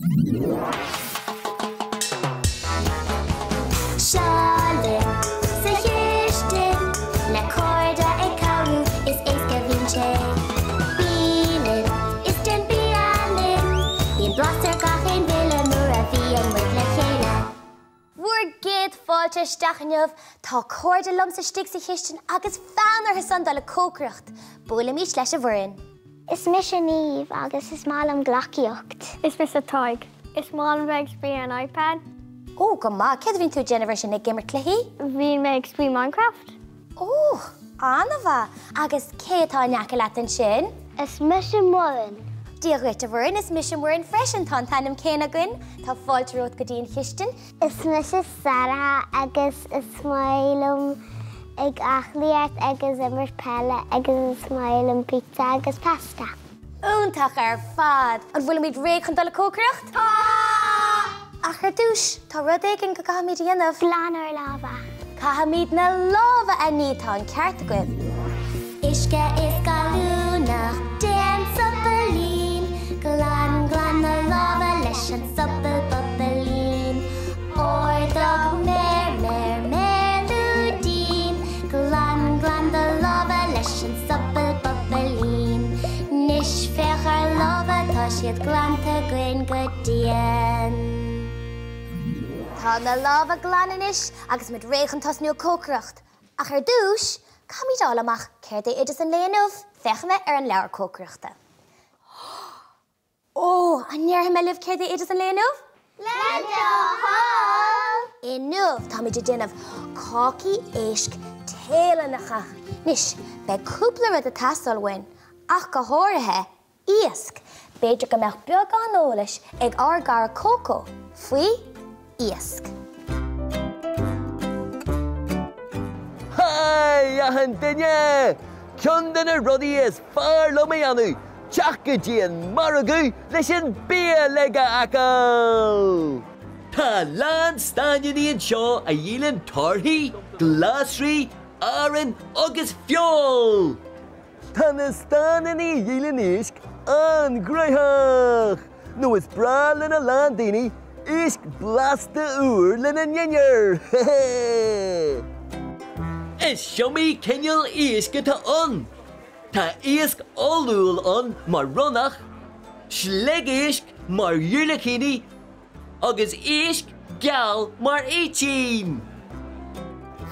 Seo linn sa chistin le cairde ag cabhrú is éasca a bhíonn sé. Bí linn is déan bia linn, bíonn blas ar gach aon bhille nuair a bhíonn muid le chéile. Bhur gcéad fáilte isteach inniu. Tá cairde liomsa istigh sa chistin agus fonn orthu san dul ag cócaireacht. Buailimis leis an bhfoireann. Is mise Niamh agus is maith liom gleacaíocht. Is mise Tadhg. Is maith liom bheith ag spraoi ar an iPad. Ó, go maith. Céard a bhíonn tú ag déanamh ar sin? Ag imirt cluichí? Bíonn mé ag spraoi Minecraft. Ó, an-mhaith. Agus cé atá in aice leat ansin? Is mise Muireann. Dia dhuit, a Mhuireann. Is mise Muireann freisin. Tá an t-ainm céanna againn. Tá fáilte romhat go dtí an chistin. Is mise Sarah agus is maith liom ag aclaíocht agus imirt peile agus is maith liom pizza agus pasta. Iontach ar fad! An bhfuilimid réidh chun dul ag cócaireacht? Tá! Ach ar dtús, tá rud éigin go gcaithfimid a dhéanamh. Glan ár lámha. Caithfimid na lámha a ní, tá an ceart agaibh. Uisce is gallúnach, déan sopailín, glan glan na lámha leis an sobal bobailín. Ardaigh méar méar méar lúidín, glan glan do lámha leis an sobal bobailín. 'Nois féach ár lámha, tá siad glanta againn go dian. Tá na lámha glan anois agus muid réidh chun tosnú ag cócaireacht. Ach ar dtús, caithfimid a fháil amach céard é oideas an lae inniu. Féachfaidh mé ar an leabhar cócaireachta. Ó, an ndéarfaidh mé libh céard é oideas an lae inniu? Le do thoil! Inniu, táimid ag déanamh cácaí éisc Téalannacha. Anois, beidh cúpla rud ag teastáil uainn, ach go háirithe, iasc. B'fhéidir go mbeadh beagán eolais ag ár gcara Coco faoi iasc. Haigh, achan duine! Ceann de na rudaí is fearr liom a dhéanamh, teacht go dtí an margadh leis an bia le go fheiceáil! Tá a lán stáineanna anseo a dhíolann torthaí, glasraí, arán agus feoil! Tá na stáineanna a dhíolann éisc an-ghnóthach! Nó is breá lena lán daoine éisc blasta úr lena ndinnéar! Is iomaí cineál éisc atá ann. Tá iasc olúil ann mar ronnach, sliogéisc mar dhiúilicíní agus éisc geal mar fhaoitín.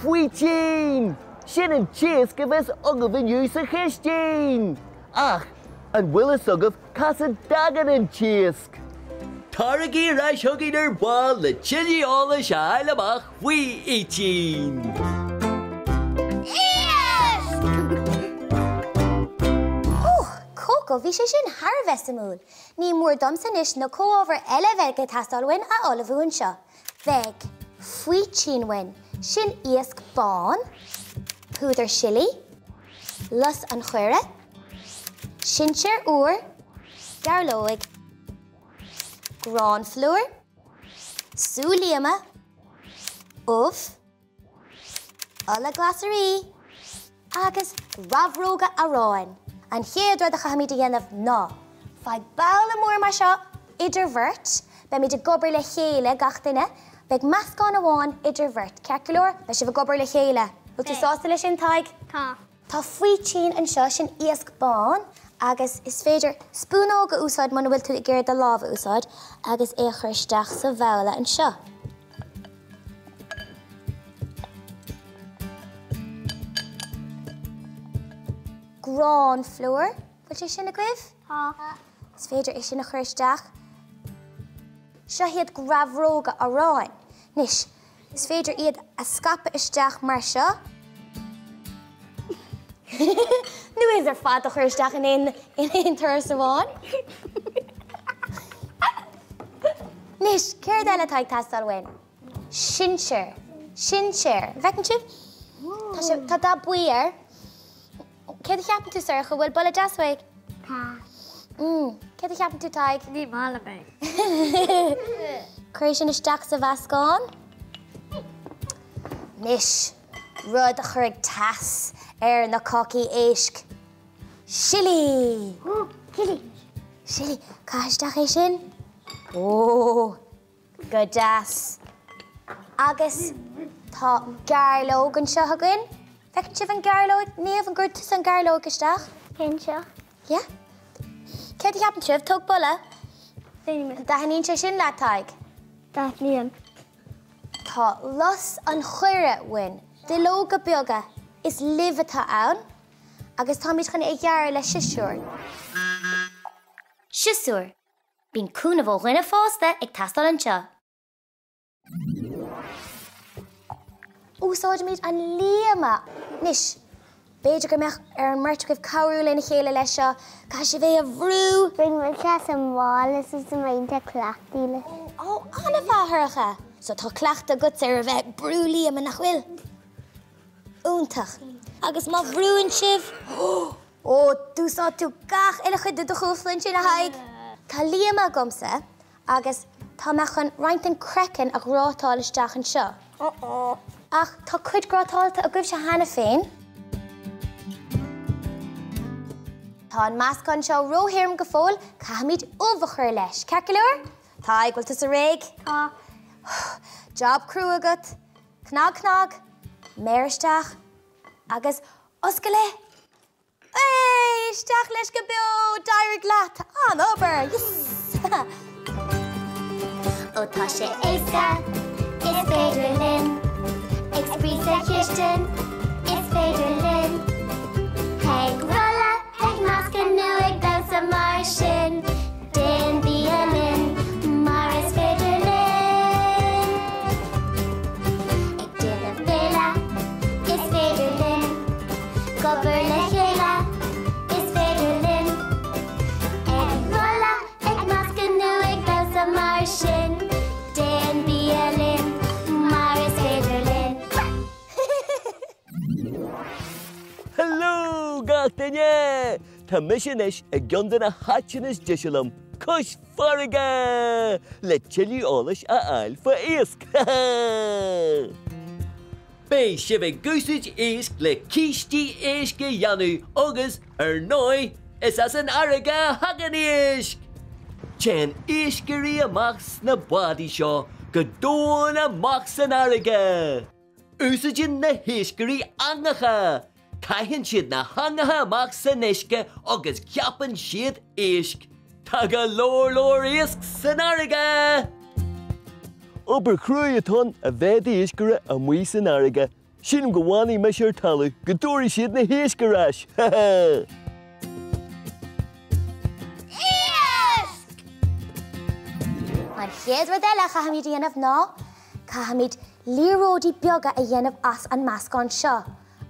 Faoitín! Sin an t-iasc a bheas agaibh inniu sa chistin! Ach an bhfuil fhios agaibh cá as a dtagann an t-iasc? Taraigí ar ais chugainn ar ball le tuilleadh eolais a fháil amach faoi fhaoitín! Iasc! Ó, Coco, bhí sé sin thar a bheith suimiúil. Ní mór domsa anois na comhábhair eile a bheidh ag teastáil uainn a ullmhú anseo. Beidh faoitín uainn, sin iasc bán, púdar sillí, lus an choire, sinsear úr, gairleog, gránphlúr, sú líoma, ubh, Ola glasraí agus grabhróga aráin. An chéad rud a chaithfimid a dhéanamh ná, faigh babhla mór mar seo idir bheirt, beimid ag obair le chéile, gach duine, beidh meascán amháin idir bheirt, ceart go leor? Beidh sibh ag obair le chéile. Bhfuil tú sásta leis sin, Tadhg? Tá. Tá faoitín anseo, sin iasc bán, agus is féidir spúnóg a úsáid muna bhfuil tú ag iarraidh do lámh a úsáid, agus é a chur isteach sa bhabhla anseo. Gránphlúr, bhfuil sé sin agaibh? Tá. Is féidir é sin a chur isteach. Seo iad grabhróga aráin. Anois, Is féidir iad a scaipeadh isteach mar seo. Nó iad ar fad a chur isteach in aon in aon turas amháin. Anois, céard eile atá ag teastáil uainn? Sinsear. Sinsear. An bhfeiceann sibh? Tá sé, tá dath buí air. Céard a cheapann tú, Sorcha? Bhfuil boladh deas uaidh? Tá. Mm. Céard a cheapann tú, Tadhg? Ní maith liom é. Cuir é sin isteach sa mheascán. Anois, rud a chuirfidh teas ar na cácaí éisc. Sillí! Ó, sillí! Sillí. Caith isteach é sin. Ó, go deas. Agus tá gairleog anseo againn. Feiceann sibh an gairleog? Niamh, an gcuirfidh tusa an gairleog isteach? Cén seo? Yeah. Céard a cheapann sibh? Tóg boladh. An dtaitníonn sé sin leat, Tadhg? Taitníonn. Tá lus an choire uainn, duilleoga beaga, is luibh atá ann agus táimid chun é a ghearradh le siosúr. Siosúr. Bíonn cúnamh ó dhuine fásta ag teastáil anseo. Úsáidimid an líoma. Anois, b'fhéidir go mbeadh ar an mbeirt agaibh cabhrú lena chéile leis seo. Caithfidh sibh é a bhrú. Rinne muid sé sa mbaile is is iontach cleachtaithe leis. Ó, an-mhaith, a Shorcha. So tá cleachtadh agatsa ar a bheith ag brú líoma, nach bhfuil? Iontach. Agus má bhrúann sibh, ó, d'úsáid tú gach uile chuid de do chumhacht ansin, a Thaidhg. Tá líoma agamsa Agus tá mé chun roinnt den craiceann a ghrátáil isteach anseo. Ach tá cuid grátáilte agaibhse cheana féin. Tá an meascán seo róthirim go fóill, caithfimid ubh a chur leis. Ceart go leor? Tadhg, bhfuil tusa réidh? Tá. Job crua agat. Cnag, cnag. Méar isteach. Agus oscail é! Hey! Isteach leis go beo! D'éirigh leat! An-obair! Yes! Ó tá sé éasca, is féidir linn Ag spraoi sa chistin, is féidir linn Ag rolladh, ag meascadh nó ag damhsa mar sin Déan bia linn mar is féidir linn. Ag déanamh béile, is féidir linn. Ag obair le chéile, is féidir linn. Ag rolladh, ag meascadh nó ag damhsa mar sin. Déan bia linn mar is féidir linn. Hello gach duine! Tá mise anois i gceann de na háiteanna is deise liom, cois farraige! Le tuilleadh eolais a fháil fá iasc! Beidh sibh ag úsáid éisc le cístí éisc a dhéanamh agus, ar ndóigh, is as an fharraige a thagann éisc! Téann iascairí amach sna bádaí seo go domhain amach san fharraige! Úsáideann na hiascairí eangacha. Caitheann siad na heangacha amach san uisce agus ceapann siad éisc. Tá go leor leor iasc san fharraige! Obair chruaidh atá ann a bheith i d'iascaire amuigh san fharraige. Sílim go bhfanfaidh mise ar talamh go dtabharfaidh siad na héisc ar ais! Ha ha! Iasc! An chéad rud eile a chaithfimid a dhéanamh ná Caithfimid liathróidí beaga a dhéanamh as an meascán seo.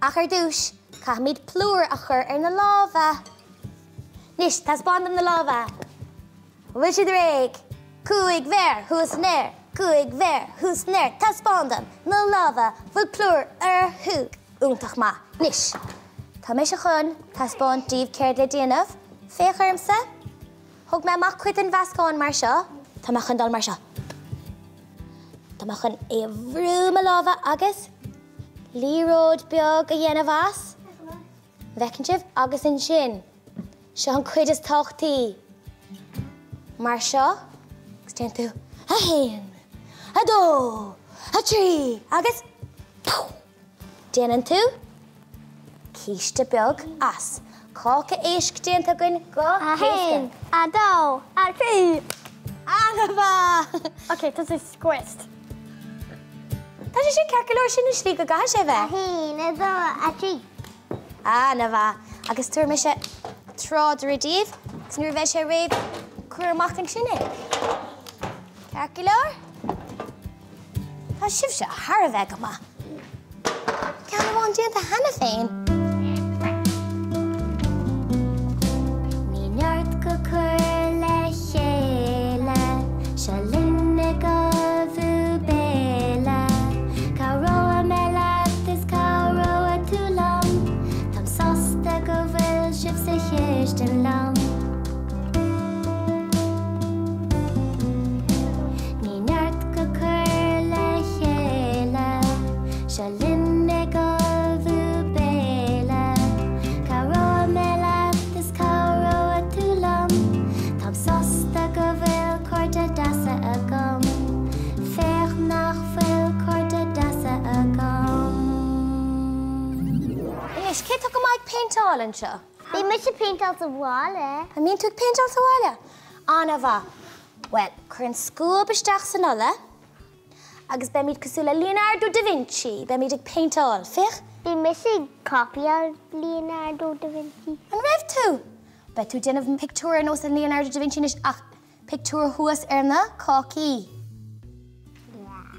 Ach ar dtús, caithfimid plúr a chur ar na lámha. Anois, taispeáin dom na lámha. An bhfuil siad réidh? Cúig mhéar thuas san aer, cúig mhéar thuas san aer. Taispeáin dom na lámha bhfuil plúr orthu. Iontach maith. Anois, tá mise chun taispeáint daoibh céard le déanamh. Féach ormsa. Thóg mé amach cuid den mheascán mar seo. Tá mé chun dul mar seo. Tá mé chun é a bhrú i mo lámha agus liathróid beag a dhéanamh as. An bhfeiceann sibh? Agus ansin, seo an cuid is tábhachtaí. Mar seo, agus déanann tú 1, 2, 3 agus pú! Déanann tú císte beag as. Cáca éisc déanta againn go héasca. 1, 2, 3! An-mhaith! Ok, tá sé squished. Tá sé sin ceart go leor, sin an slí go gcaithfidh sé bheith. 1, 2, 3. An-mhaith. Agus tabharfaidh mise tráidire daoibh agus nuair a bheidh sé réidh, cuir amach ansin é. Ceart go leor? Tá sibhse thar a bheith go maith. Ceann amháin déanta cheana féin. Ní neart go cur le chéile, seo linn ag ullmhú béile. Cabhróidh mé leat is cabhróidh tú liom, táim sásta go bhfuil sibh sa chistin liom. Ní neart go cur le chéile, seo linn ag ullmhú béile. agam, féach nach bhfuil cairde deasa agam. Anois, cé atá go maith ag péinteáil anseo? Bíonn mise ag péinteáil sa bhaile. An mbíonn tú ag péinteáil sa bhaile? An-mhaith. Bhuel, cuir an scuab isteach san ola agus beimid cosúil le Leonardo da Vinci, beimid ag péinteáil. Féach. Bhí mise ag copyáil Leonardo da Vinci. An raibh tú? Beidh tú ag déanamh pictiúr ar nós an Leonardo da Vinci anois ach pictiúr thuas ar na cácaí.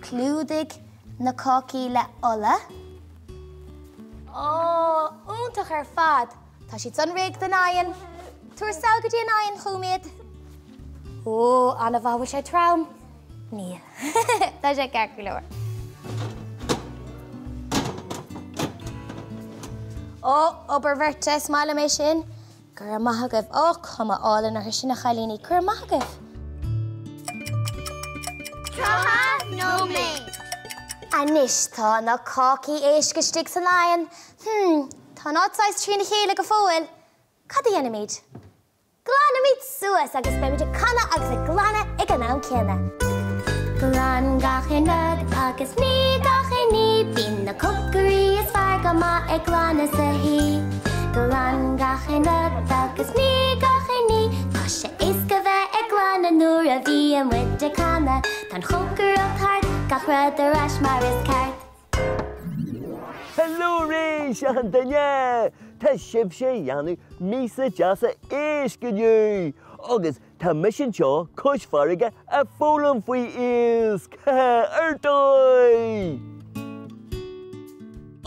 Clúdaigh na cácaí le ola. Ó, iontach ar fad! Tá siad san réidh don oigheann. Tabhair sall go dtí an oigheann chugam iad. Ó, an-mhaith, bhfuil sé trom? Níl. Tá sé ceart go leor. Ó, obair bheirte, is maith liom é sin. Go raibh maith agaibh. Ó, cuma álainn orthu sin, a chailíní. Go raibh maith agaibh. 30 nóiméad. Anois tá na cácaí éisc istigh san oigheann. Hmm, tá an áit saghas trína chéile go fóill. Cad a dhéanfaimid? Glanfaimid suas agus beimid ag canadh agus ag glanadh ag an am céanna. Glan gach aon rud agus nigh gach aon ní, bíonn na cócairí is fearr go maith ag glanadh sa thí. Glan gach aon rud agus nigh gach aon ní, tá sé éasca bheith ag glanadh nuair a bhíonn muid ag canadh. Tá an chócaireacht thart, gach rud ar ais mar is ceart. Hello arís, achan duine! Tá sibhse a dhéanamh miasa deasa éisc inniu! Agus tá mise anseo cois farraige a foghlaim faoi iasc! Ar dóigh!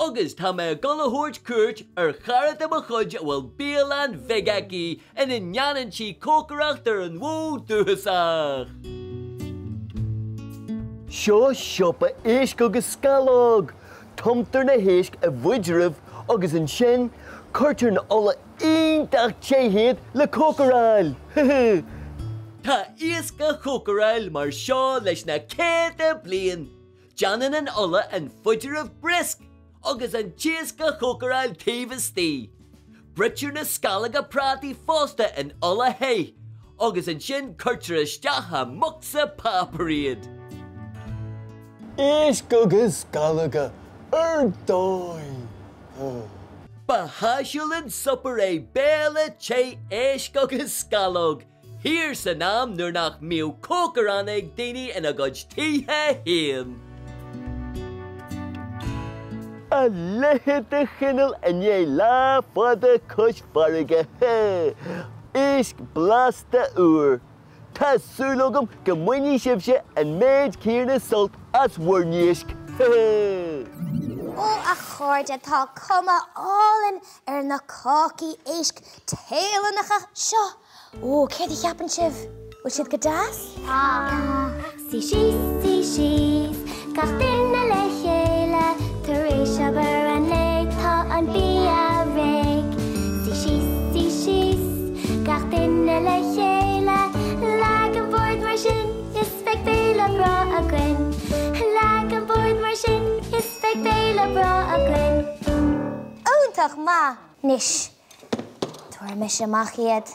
Agus tá mé ag dul a thabhairt cuairt ar chara de mo chuid a bhfuil bialann bheag aici ina ndéanann sí cócaireacht ar an mhodh dúchasach. Seo siopa éisc agus scallóg. Tumtar na héisc i bhfuidreamh agus ansin cuirtear in ola iontach te iad le cócaráil. Tá iasc á chócaráil mar seo leis na céadta bliain. Déanann an ola an fuidreamh briosc agus an t-iasc á chócaráil taobh istigh. Bruitear na scallóga prátaí fosta in ola the agus ansin cuirtear isteach i mbocsa páipéir iad. Éisc agus scallóga ar dóigh! Ba sháisiúil an suipéar é béile te éisc agus scallóg. Thiar san am nuair nach mbíodh cócaireán ag daoine ina gcuid tithe féin. A leithéid de choinneal i ndiaidh lá fada cois farraige. Éisc blasta úr. Tá súil agam go mbainfidh sibhse an méid céanna sult as bhur n-iasc. Ó a chairde, tá cuma álainn ar na cácaí éisc Téalannacha seo! Ó, céard a cheapann sibh? Bhfuil siad go deas? Tá. Suigh síos, suigh síos, gach duine le chéile, tar éis obair an lae tá an bia réidh. Suigh síos, suigh síos, gach duine le chéile, leag an bord mar sin is beidh béile breá againn. Leag an bord mar sin is beidh béile breá againn. Iontach maith! Anois, tabharfaidh mise amach iad.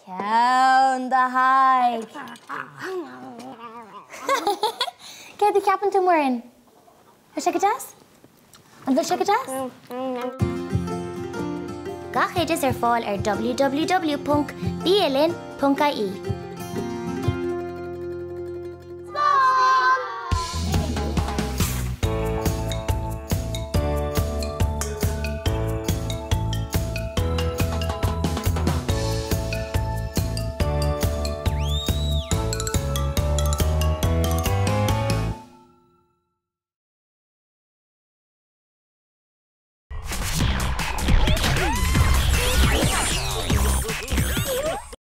Ceann do Thadhg. Céard a cheapann tú, Muireann? Bhfuil sé go deas? An bhfuil sé go deas? Gach oideas ar fáil ar www.bialinn.ie.